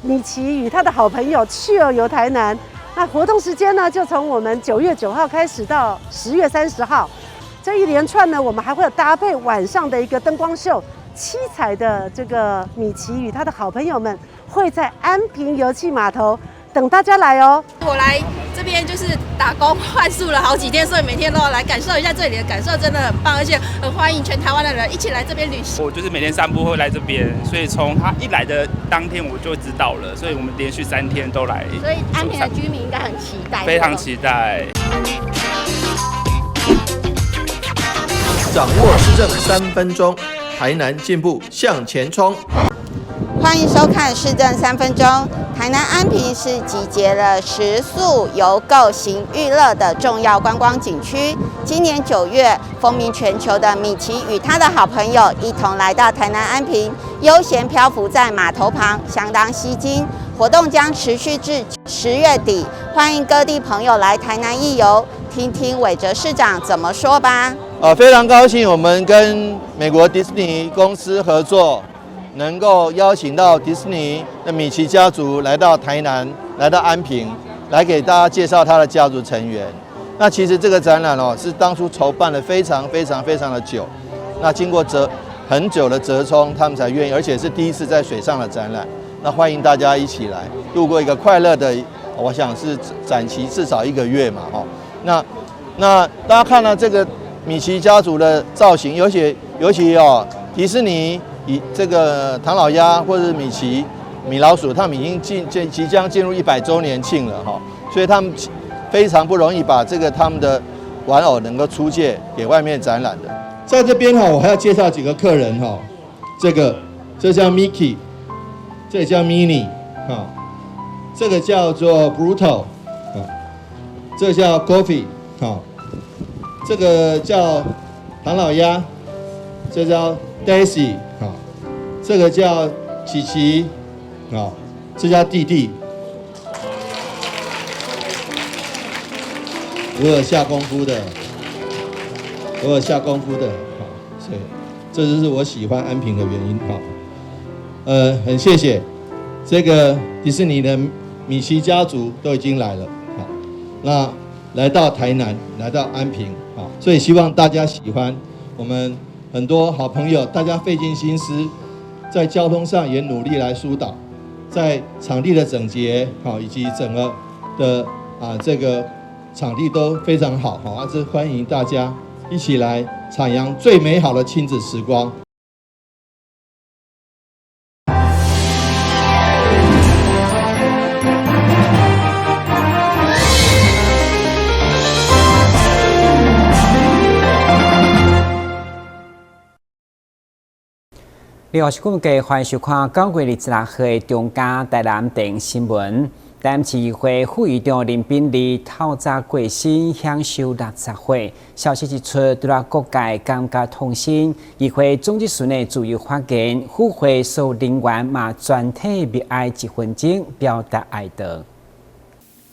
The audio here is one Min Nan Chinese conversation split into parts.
米奇與他的好朋友趣兒遊台南。那活動時間呢，就從我們9月9號開始到10月30號，這一連串呢，我們還會有搭配晚上的一個燈光秀，七彩的這個米奇與他的好朋友們會在安平遊憩碼頭等大家來哦。我來這邊就是打工換宿了好幾天，所以每天都要來感受一下這裡的感受，真的很棒，而且很歡迎全台灣的人一起來這邊旅行。我就是每天散步會來這邊，所以從他一來的當天我就知道了，所以我們連續3天都來。所以安平的居民應該很期待。非常期待。掌握市政3分鐘，台南進步向前衝。歡迎收看市政三分鐘。台南安平是集結了食宿遊購行娛樂的重要觀光景區。今年9月，風靡全球的米奇與他的好朋友一同來到台南安平，悠閒漂浮在碼頭旁，相當吸睛。活動將持續至10月底，歡迎各地朋友來台南一遊，聽聽韋哲市長怎麼說吧。非常高興，我們跟美國迪士尼公司合作，能夠邀請到迪士尼的米奇家族來到台南，來到安平，來給大家介紹他的家族成員。那其實這個展覽哦，是當初籌辦了非常非常非常的久，那經過很久的折衝，他們才願意，而且是第一次在水上的展覽。那歡迎大家一起來度過一個快樂的，我想是展期至少一個月嘛，哦。那大家看到這個米奇家族的造型，尤其哦，迪士尼。以這個唐老鴨或者是米奇、米老鼠，他們已經即將進入100週年慶了哈，所以他們非常不容易把這個他們的玩偶能夠出借給外面展覽的。在這邊哈，我還要介紹幾個客人哈，這叫 Mickey，這個叫 Minnie 哈，這個叫做 Pluto 啊，這個叫 Goofy 哈，這個叫唐老鴨，這叫 Daisy。這個叫琪琪，啊，這叫弟弟。我有下功夫的，我有下功夫的，好，所以這就是我喜歡安平的原因，哈。很謝謝這個迪士尼的米奇家族都已經來了，好，那來到台南，來到安平，好，所以希望大家喜歡我們很多好朋友，大家費盡心思。在交通上也努力來疏導，在場地的整潔，好，以及整個的啊這個場地都非常好，好，啊，這歡迎大家一起來徜徉最美好的親子時光。你好，是顧客，歡迎收看9月26號的中嘉台南電新聞。台南市議會副議長林秉儷透早過身，享壽60歲。消息一出，除了各界感覺痛心，議會總質詢的自由發言，府會所有人員嘛全體默哀一分鐘，表達哀悼。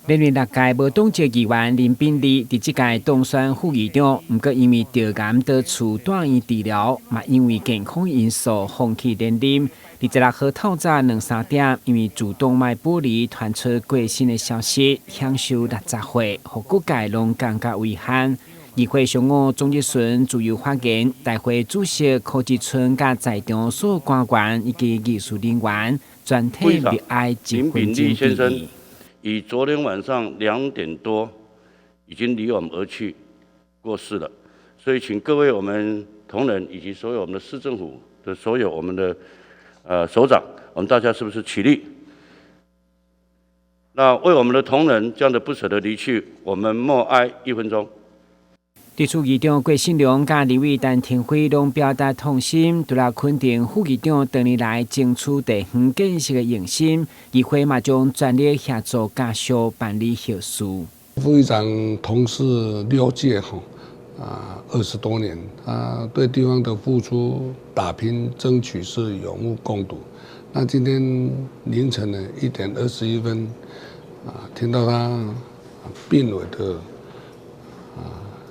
連任六屆無黨籍議員林秉儷，佇這屆當選副議長，毋過因為著癌到厝住院治療，嘛因為健康因素放棄連任。26號透早兩三點，因為主動脈剝離傳出過身的消息，享壽60歲，予各界攏感覺遺憾。議會上午總質詢自由發言，大會主席柯志春佮在場所有官員以及技術人員全體默哀一分鐘致意。以昨天晚上2點多已經離我們而去，過世了，所以請各位我們同仁以及所有我們的市政府的所有我們的首長，我們大家是不是起立？那為我們的同仁這樣的不捨得離去，我們默哀一分鐘。對此，議長郭信良佮立委陳亭妃攏表達痛心，除了肯定副議長多年來爭取地方建設的用心，議會嘛將全力協助家屬辦理後事。副議長同事六屆吼，啊20多年，他對地方的付出、打拼、爭取是有目共睹。那今天凌晨呢1點21分，啊聽到他病危的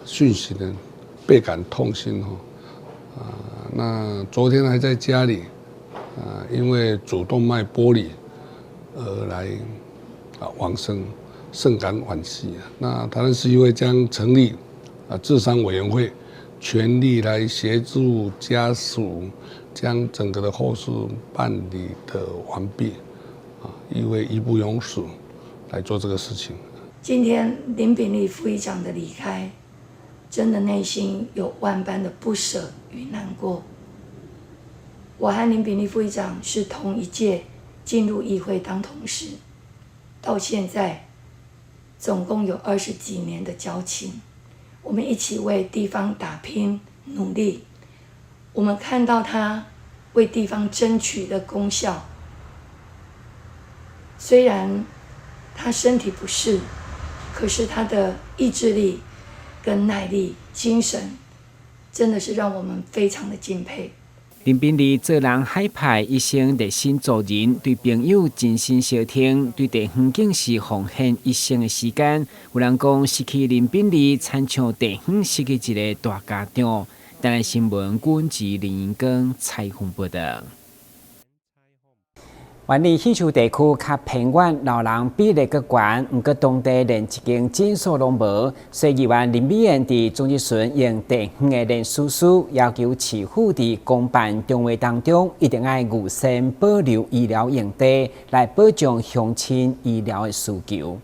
訊息呢，倍感痛心哦，啊，那昨天還在家裡，啊，因為主動脈剝離而而來往生，甚感惋惜啊。那台南市議會將成立治喪委員會，全力來協助家屬將整個的後事辦理的完畢，因為義不容辭來做這個事情。今天林秉儷副議長的離開，真的內心有萬般的不捨與難過。我和林秉儷副議長是同一屆進入議會當同事，到現在總共有20幾年的交情，我們一起為地方打拼努力。我們看到他為地方爭取的功效，雖然他身體不適，可是他的意志力跟耐力、精神，真的是讓我們非常的敬佩。林秉儷做人海派，一生熱心助人，對朋友真心相挺，對地方更是奉獻一生的時間。有人講失去林秉儷，親像地方失去一个大家長。台南新聞阮是林英光採訪報導。萬里禧樹地區較偏遠，老人比例閣懸，毋過當地連一間診所攏無。所以議員林美燕佇總質詢用地方的連書書要求市府佇公辦重劃當中，一定愛預先保留醫療用地，來保障鄉親醫療的需求。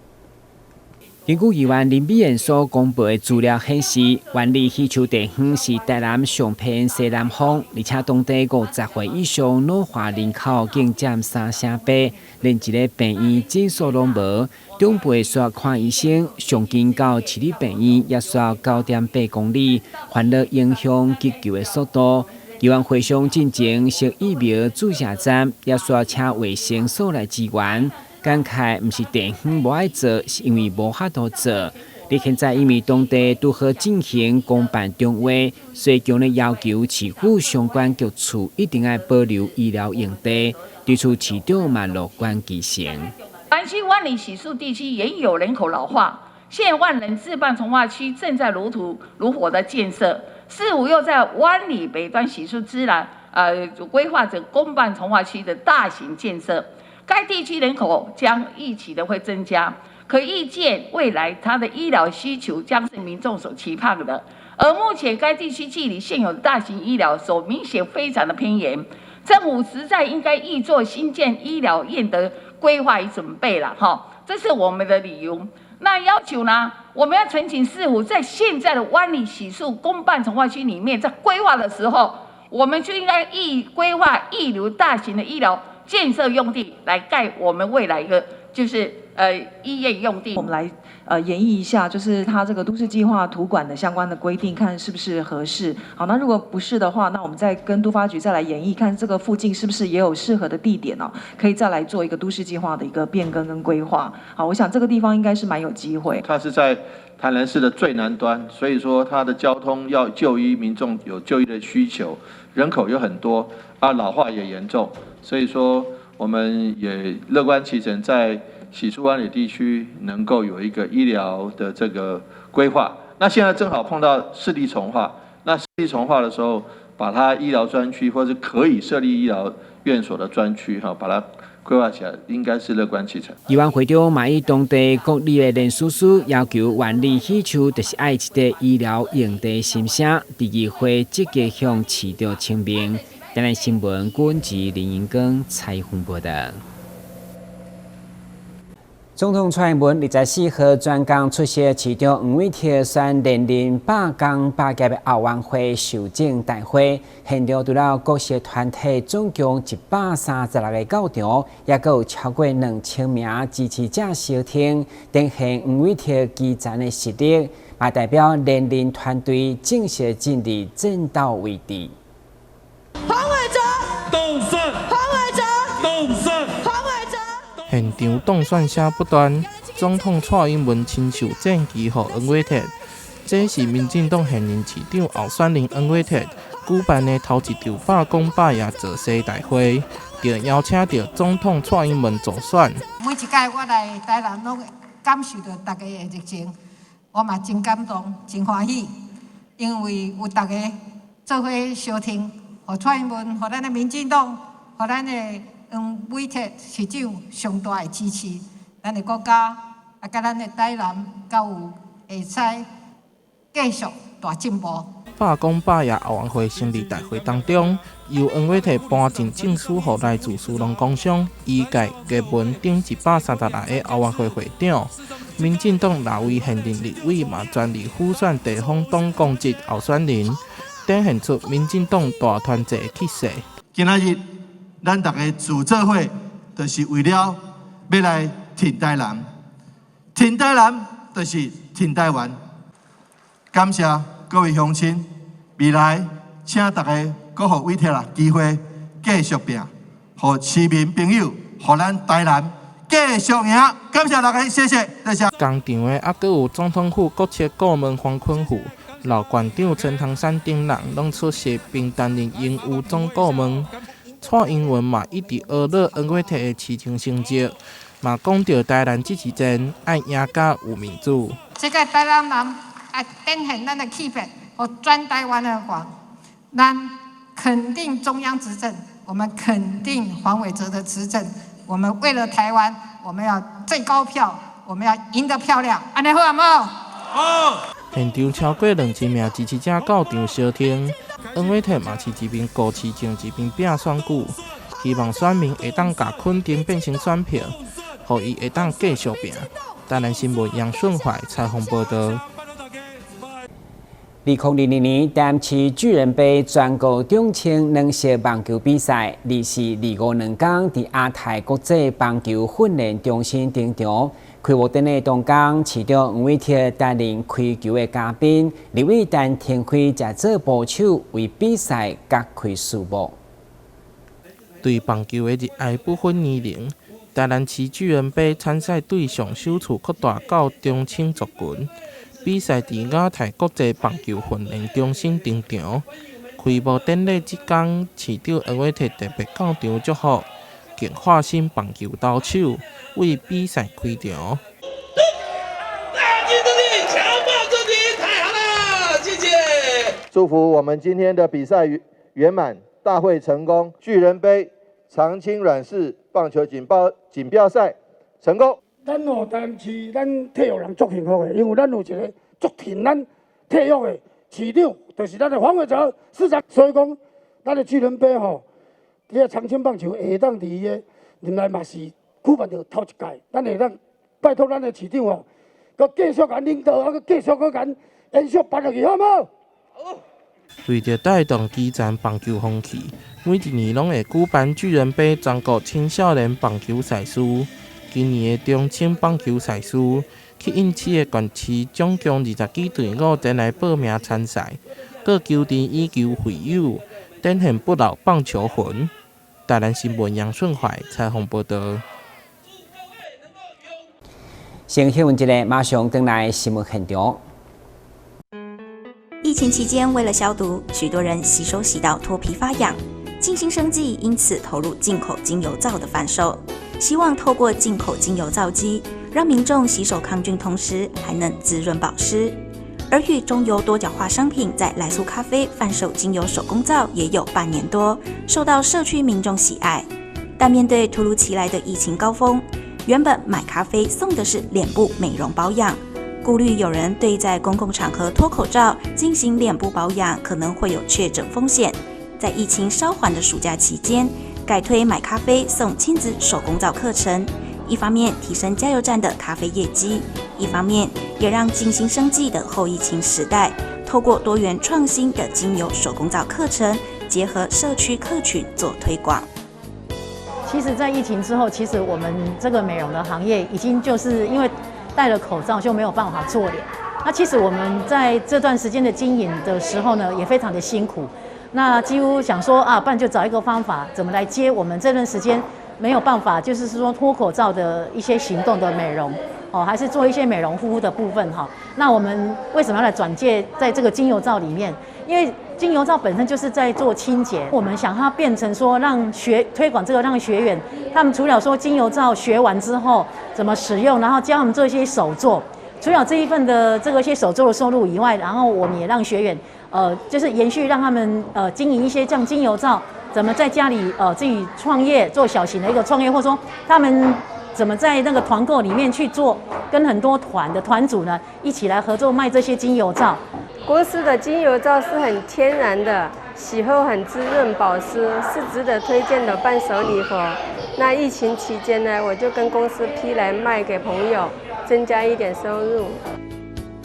根據議員林美燕所公布的資料顯示，萬里禧樹地方是台南上偏西南方，而且當地50歲以上老化人口竟佔3成8，連一个病院診所攏無。長輩需要看醫生，上近到市立病院也需要9.8公里，煩惱影響急救的速度。議員會商進前設疫苗注射站，也需要請衛生所來支援。感慨毋是地方無愛做，是因為無法度做。你現在因為當地拄好進行公辦重劃，所以強烈要求市府相關局處一定愛保留醫療用地。對此市長嘛樂觀其成。南區萬里禧樹地區也有人口老化，現萬人自辦重劃區正在如荼如火的建設，市府又在萬里北端禧樹之南，規劃着公辦重劃區的大型建設。該地區人口將預期的會增加，可預見未來它的醫療需求將是民眾所期盼的。而目前該地區距離現有的大型醫療所明顯非常的偏遠，政府實在應該預做新建醫療院的規劃與準備了，哈，這是我們的理由。那要求呢，我們要呈請市府在現在的萬里禧樹公辦重劃區裡面，在規劃的時候，我們就應該預規劃預留大型的醫療建設用地來蓋我們未來一個就是醫院用地。我們來研議一下，就是它這個都市計劃土管的相關的規定，看是不是合適。好，那如果不是的話，那我們再跟都發局再來研議，看這個附近是不是也有適合的地點哦，可以再來做一個都市計劃的一個變更跟規劃。好，我想這個地方應該是蠻有機會。它是在台南市的最南端，所以說它的交通要就醫，民眾有就醫的需求，人口有很多，老化也嚴重。所以說，我們也樂觀其成，在禧樹灣里地區能夠有一個醫療的這個規劃。那現在正好碰到市地重劃，那市地重劃的時候，把它醫療專區或是可以設立醫療院所的專區，哈，把它規劃起來，應該是樂觀其成。議員會長嘛以當地國立的連書書要求萬里禧樹就是愛一個醫療用地心聲，佇議會積極向市長請命。台南新聞，阮是林英光採訪報導。總統蔡英文24號專工出席市長黃偉哲選連任罷工罷業的後援會受證大會，現場除了各式團體總共136个到場，也閣有超過2000名支持者相挺，展現黃偉哲基層的實力，嘛代表連任團隊正式進入戰鬥位置。黃偉哲當選，黃偉哲當選，黃偉哲。現場當選聲不斷，總統蔡英文親授戰旗予黃偉哲，這是民進黨現任市長候選人黃偉哲舉辦的頭一場罷工罷業造勢大會，就邀請著總統蔡英文助選。每一屆我來台南，攏感受著大家的熱情，我嘛真感動、真歡喜，因為有大家做伙相挺，予蔡英文，予咱的民進黨，予咱的黄偉哲市長上大的支持，咱的國家啊，佮咱的台南，閣有會使繼續大進步。罷工罷業後援會成立大會當中，由黃偉哲頒贈證書予來自士農工商、醫界、藝文等136个後援會會長。民進黨六位現任立委嘛全力輔選地方黨公職候選人，展現出民進黨大團結的氣勢。今仔日咱逐家聚做伙，就是為了欲來挺台南，挺台南就是挺台灣。感謝各位鄉親，未來請大家閣予偉哲啦機會繼續拼，予市民朋友，予咱台南繼續贏。感謝大家，謝謝，多謝。同場的猶閣有總統府國策顧問黃坤富、老館長陳唐山等人攏出席，並擔任榮譽總顧問。蔡英文嘛一直呵咾黃偉哲的市政成績，嘛講著台南這一戰愛贏甲有面子。這個台南人愛展現咱的氣魄，予全台灣人看，咱肯定中央執政，我們肯定黃偉哲的執政。我們為了台灣，我們要最高票，我們要贏得漂亮。按呢好無？好。現場超過2000名支持者到場相挺，黃偉哲嘛是一邊顧市政一邊拼選舉，希望選民會當共肯定變成選票，予伊會當繼續拼。台南新聞楊順懷採訪報導。2022年台南市巨人盃全國中青軟式棒球比賽，24、25兩工佇亞太國際棒球訓練中心登場。開幕典禮當工，市長黃偉哲擔任開球的嘉賓，立委陳亭妃則做捕手，為比賽揭開序幕。對棒球的熱愛不分年齡，台南市巨人盃參賽對象首次擴大到中青族群。比賽佇亞太國際棒球訓練中心登場。開幕典禮這工，市長黃偉哲特別到場祝福，更化身棒球投手，為比賽開場。大金這裡強暴這裡，太好了，謝謝。祝福我們今天的比賽圓滿，大會成功，巨人盃長青軟式棒球錦標賽成功。咱哦，台南市咱體育人足幸福的，因為咱有一个足挺咱體育的市長，就是咱的黃偉哲市長。所以講，咱的巨人盃吼，這个長青棒球會當佇伊个任內嘛是舉辦著頭一屆，咱會當拜託咱的市長吼，閣繼續共領導，啊，閣繼續閣共延續辦落去，好無？好。為著帶動基層棒球風氣，每一年攏會舉辦巨人盃全國青少年棒球賽事。今年的中青棒球賽事，吸引七个縣市總共20幾隊伍前來報名參賽，閣球隊以球會友，展現不老棒球魂。台南新聞楊順懷採訪報導。先休睏一下，馬上轉來新聞現場。疫情期間，為了消毒，許多人洗手洗到脫皮發癢。靜心生技因此投入進口精油皂的販售，希望透過進口精油皂機，讓民眾洗手抗菌，同時還能滋潤保濕。而與中油多角化商品在來蘇咖啡販售精油手工皂也有半年多，受到社區民眾喜愛。但面對突如其來的疫情高峰，原本買咖啡送的是臉部美容保養，顧慮有人對在公共場合脫口罩進行臉部保養可能會有確診風險，在疫情稍緩的暑假期間，改推買咖啡送親子手工皂課程，一方面提升加油站的咖啡業績，一方面也讓靜心生技的後疫情時代，透過多元創新的精油手工皂課程，結合社區客群做推廣。其實，在疫情之後，其實我們這個美容的行業已經就是因為戴了口罩就沒有辦法做臉。那其實我們在這段時間的經營的時候呢，也非常的辛苦。那幾乎想說啊，不然就找一個方法，怎麼來接我們這段時間沒有辦法，就是說脫口罩的一些行動的美容哦，還是做一些美容護膚的部分哈。那我們為什麼要來轉介在這個精油皂裡面？因為精油皂本身就是在做清潔，我們想它變成說讓學推廣這個，讓學員他們除了說精油皂學完之後怎麼使用，然後教他們做一些手作，除了這一份的這個些手作的收入以外，然後我們也讓學員就是延續讓他們經營一些像精油皂。怎麼在家裡自己創業做小型的一個創業，或者說他們怎麼在那個團購裡面去做，跟很多團的團主呢一起來合作賣這些精油皂。公司的精油皂是很天然的，洗後很滋潤保濕，是值得推薦的伴手禮盒。那疫情期間呢，我就跟公司批來賣給朋友，增加一點收入。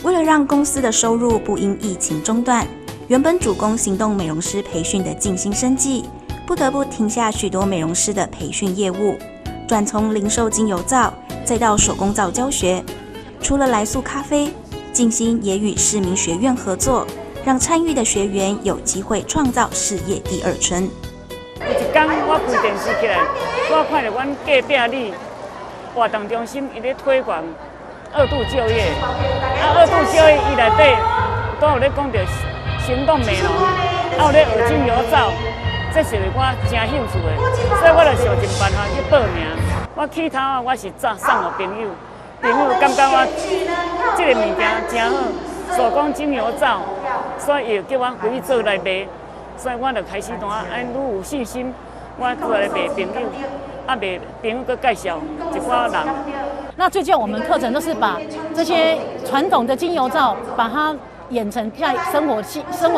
為了讓公司的收入不因疫情中斷，原本主攻行動美容師培訓的靜心生技，不得不停下許多美容師的培訓業務，轉從零售精油皂，再到手工皂教學。除了來速咖啡，靜心也與市民學院合作，讓參與的學員有機會創造事業第二春。有一天我開電視起來，我看著阮隔壁里活動中心伊咧推廣二度就業，啊二度就業伊內底都有咧講著行動美容，啊有咧學精油皂，這是我誠興趣的，所以我就想盡辦法去報名。我起頭啊，我是送予朋友，朋友感覺我這個物件誠好，手工精油皂，所以伊就叫我回去做來賣，所以我就開始怎啊，按愈有信心，我做來賣朋友，啊賣朋友閣介紹一寡人。那最近我們課程都是把這些傳統的精油皂，把它演成在生活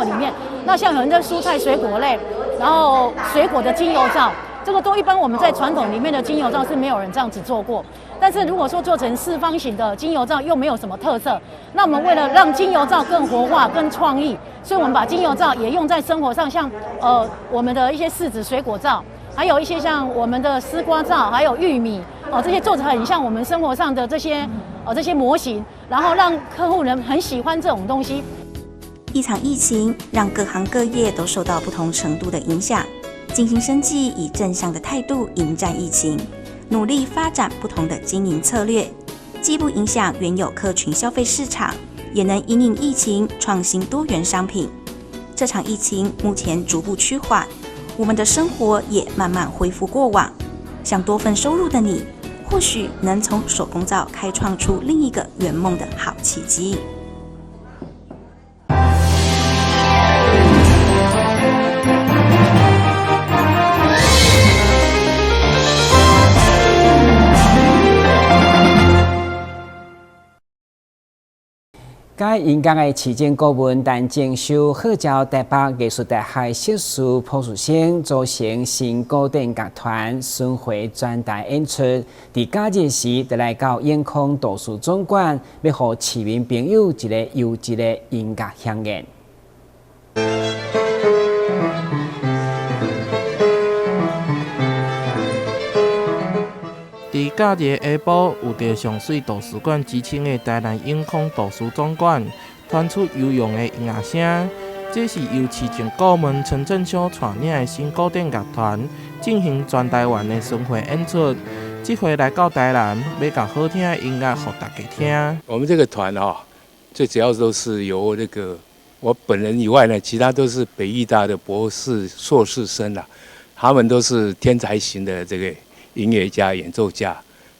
裡面。那像很多蔬菜水果類，然後水果的精油皂，這個都一般我們在傳統裡面的精油皂是沒有人這樣子做過。但是如果說做成四方形的精油皂，又沒有什麼特色。那我們為了讓精油皂更活化、更創意，所以我們把精油皂也用在生活上，像我們的一些柿子水果皂，還有一些像我們的絲瓜皂，還有玉米哦，這些做成很像我們生活上的這些這些模型，然後讓客戶人很喜歡這種東西。一場疫情讓各行各業都受到不同程度的影響，靜心生技以正向的態度迎戰疫情，努力發展不同的經營策略，既不影響原有客群消費市場，也能因應疫情創新多元商品。這場疫情目前逐步趨緩，我們的生活也慢慢恢復過往。想多份收入的你，或許能從手工皂開創出另一個圓夢的好契機。佮音樂的市政顧問陳正修號召台北藝術大學碩士博士生組成新古典樂團巡迴全台演出，佇假日時就來到永康圖書總館，欲予市民朋友一個優質的音樂饗宴。佇假日下晡，有著上媠圖書館之稱的台南永康圖書總館，傳出悠揚的音樂聲。這是由市政顧問陳正修帶領的新古典樂團進行全台灣的巡迴演出。這回來到台南，欲共好聽的音樂予大家聽。我們這個團啊，最主要都是由那個我本人以外呢，其他都是北藝大的博士、碩士生啦，他們都是天才型的這個音樂家、演奏家，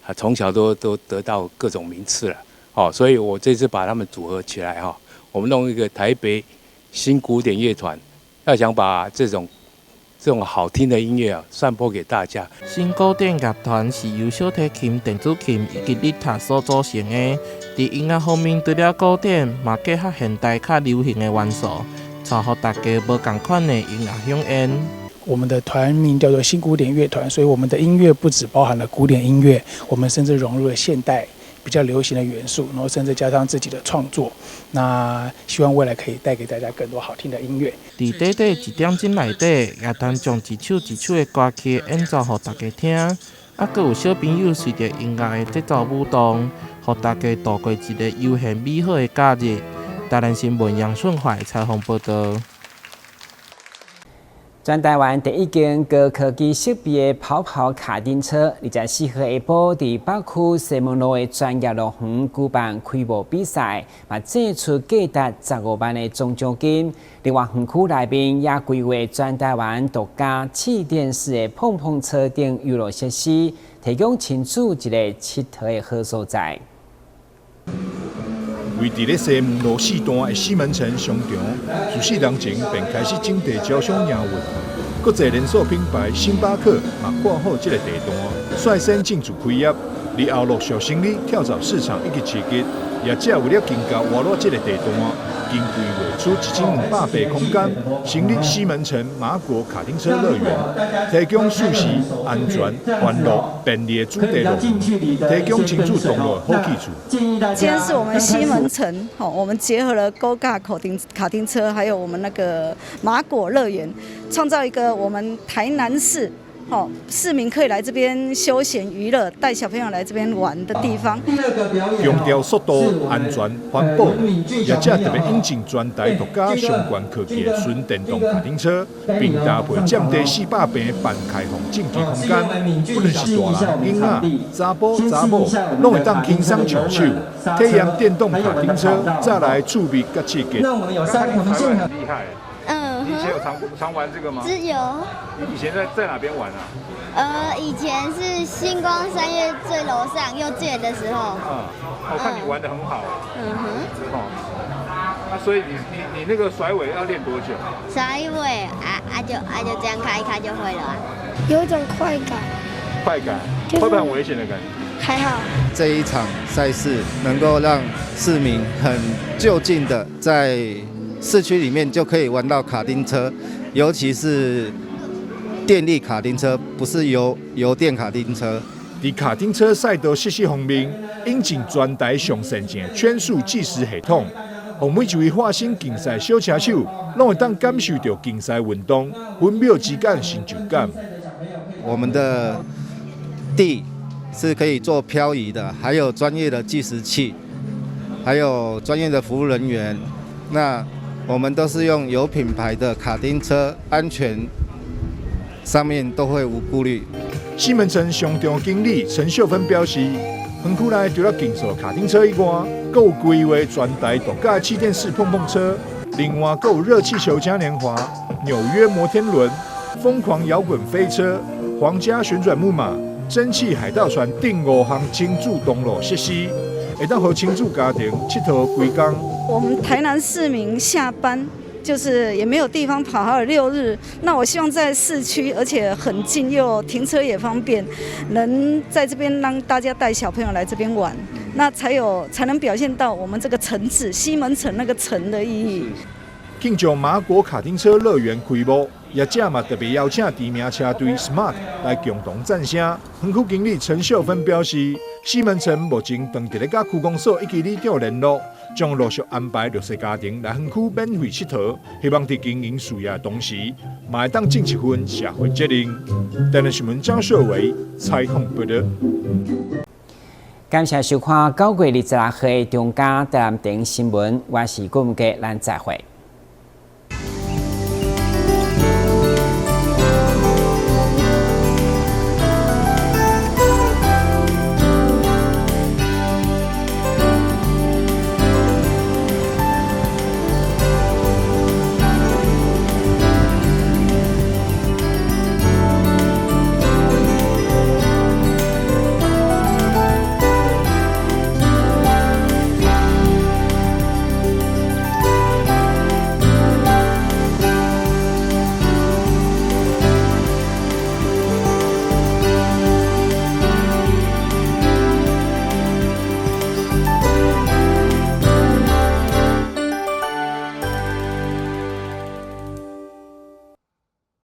啊，從小都得到各種名次了，哦，所以我這次把他們組合起來哈，我們弄一個台北新古典樂團，要想把這種好聽的音樂啊，散播給大家。新古典樂團是由小提琴、電子琴以及吉他所組成的，佇音樂方面，除了古典，嘛結合現代較流行的元素，帶予大家無仝款的音樂饗宴。我們的團名叫做新古典樂團，所以我們的音樂不只包含了古典音樂，我們甚至融入了現代比較流行的元素，然後甚至加上自己的創作。那希望未來可以帶給大家更多好聽的音樂。佇短短一點鐘內底，樂團將一首一首的歌曲演奏予大家聽，啊，閣有小朋友隨著音樂的節奏舞動，予大家度過一个悠閒美好的假日。台南新聞楊順懷採訪報導。全台灣第一間高科技設備的跑跑卡丁車，24號下晡佇北區西門路的專業樂園舉辦開幕比賽，嘛祭出價值15萬的總獎金。另外，園區內面也規劃全台灣獨家試電式的碰碰車等遊樂設施，提供親子一个𨑨迌的好所在。位佇咧西門路四段的西門城商場，自4年前便開始整地招商營運。國際連鎖品牌星巴克嘛看好這个地段，率先進駐開業。而後陸續成立跳蚤市場以及市集，業者為了競價挖落這个地段，經規劃出1200平空間，成立西門城馬果卡丁車樂園，提供舒適、安全、歡樂、便利的主題樂園，提供親子同樂的好去處。今天是我們西門城，吼，我們結合了高架卡丁車，還有我們那個馬果樂園，創造一個我們台南市。吼，市民可以來這邊休閒娛樂，帶小朋友來這邊玩的地方。強調速度、安全、環保，業者特別引進全台獨家上懸科技的純電動卡丁車，並搭配佔地400平半開放競技空間，不論是大人、囡仔、查埔、查某，攏會當輕鬆上手，體驗電動卡丁車，再來趣味佮刺激。那我們有三，我們現場厲害。嗯，你以前有常常玩這個嗎？只有。你以前在哪邊玩啊？以前是新光三越最樓上幼稚園的時候。嗯，我看你玩得很好。嗯哼。哦，那所以你那個甩尾要練多久？甩尾啊，就這樣開一開就會了啊。有一種快感。快感，會不會很危險的感覺？還好。這一場賽事能夠讓市民很就近的在市區裡面就可以玩到卡丁車，尤其是電力卡丁車，不是油電卡丁車。佇卡丁車賽道設施方面，引進全台上先進的圈速計時系統，予每一位化身競賽小車手，攏會當感受著競賽運動分秒之間成就感。我們的地是可以做漂移的，還有專業的計時器，還有專業的服務人員。那我們都是用有品牌的卡丁車，安全上面都會無顧慮。西門城商場經理陳秀芬表示，園區內除了競速卡丁車以外，閣有規劃全台獨家氣墊式碰碰車，另外閣有熱氣球嘉年華、紐約摩天輪、瘋狂搖滾飛車、皇家旋轉木馬、蒸汽海盜船等五項親子同樂設施，會當予親子家庭𨑨迌規工。我們台南市民下班就是也沒有地方跑，還有六日，那我希望在市區，而且很近又停車也方便，能在這邊讓大家帶小朋友來這邊玩，那才能表現到我們這個城字西門城那個城的意義。慶祝馬果卡丁車樂園開幕，業者嘛特別邀請知名車隊 Smart 來共同讚聲。園區經理陳秀芬表示，西門城目前正佇咧佮區公所以及里長聯絡，將陸續安排弱勢家庭來園區免費𨑨迌，希望佇經營事業的同時，嘛會當盡一份社會責任。台南新聞張秀偉採訪報導。感謝收看9月26號的中嘉台南電新聞，我是郭文傑，咱再會。